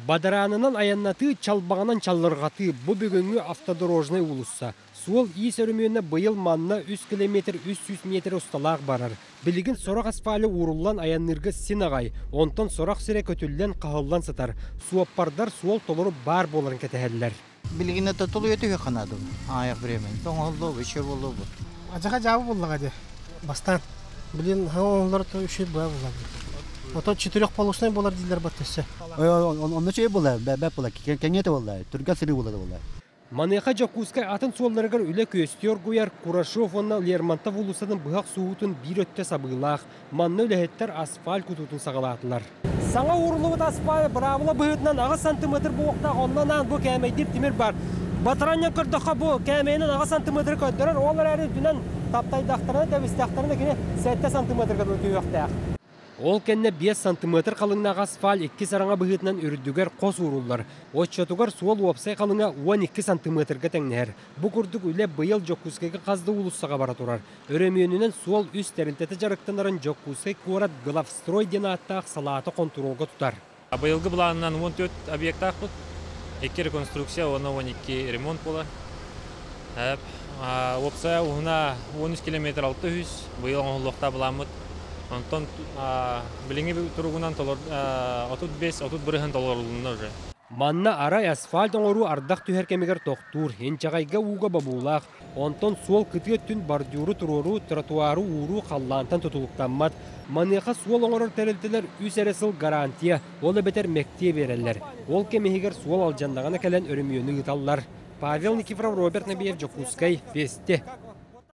Бадараанынан айаннатыы, чалбаҕынан чаллырҕатыы бу бүгүҥҥү автодорожнай уулусса. Суол-иис өрөмүөнэ быйыл манна 3 километр 300 метр усталаах барар. Билигин сорох асфальы ууруллан айанныырга син аҕай, онтон сорох сирэ көтүллэн, хаһыллан сытар. Суоппардар суол толору баар буоларын кэтэһэллэр. Билигин это толуйа түһүөххэ наада. Аайах времени. Тоҥоһуллуо, еще буолуо. Ажаха жаабы буллаҕа дии. Бастаан. Блин, оҥоллор үчүгэй була булла. Ото четырехполосный болар дииллэр бат өссө. Онно чэй була, бэбэп була, кэҥиэтэ буолла, түргэн сырыы була буолла. Маныаха Дьокуускай атын суолларыгар үлэ күөстүү оргуйар Курашов уонна Лермонтов уулуссатын быһах сууһутун биир өттө сабыылаах. Манна үлэһиттэр асфальт кутуутун саҕалаатылар. Саҥа ууруллубут асфальт быраабыла быһыытынан 8 сантиметр буолуохтаах, онно анаан бу кээмэйдиир тимир бар. Батаранньан көрдөххө, бу кээмэйинэн 8 сантиметры көрдөрөр, ол эрээри үрдүнэн таптайдахтарына, тэбистэхтэринэ кини 7 сантиметрга дылы түһүөхтээх. Ол кэннэ 5 сантиметр халыҥнаах асфальт иккис араҥа быһыытынан үрдүгэр хос ууруллар. Оччотугар суол уопсай халыҥа 12 сантиметрга тэҥнэһэр. Бу курдук үлэ быйыл Дьокуускайга хас да уулуссаҕа бара турар. Өрөмүөнүнэн суол үс тэрилтэтэ дьарыктанарын Дьокуускай куорат Главстрой диэн ааттаах салаата хонтуруолга тутар. Быйылгы былаанынан 14 объектаахпыт. Икки реконструкция уонна 12 ремонт буолар. Уопсайа уһуна 13 километр 600, быйыл оҥоһуллуохтаах былааммыт. Онтон билиҥҥи туругунан 35-30 бырыһын толорулунна уже. Манна арай асфальт оҥоруу ардах түһэр кэмигэр тохтуур, инчэҕэйгэ ууга бобуулаах. Онтон суол кытыы өттүн бордюру туруоруу, тротуары ууруу халлаантан тутулуктаммат. Маныаха суол оҥорор тэрилтэлэр үс эрэ сыл гарантия, ол эбэтэр мэктиэ биэрэллэр. Ол кэм иһигэр суол алдьаннаҕына кэлэн өрөмүөнү ыыталлар. Павел Никифоров, Роберт Набиев, Дьокуускай, Вести.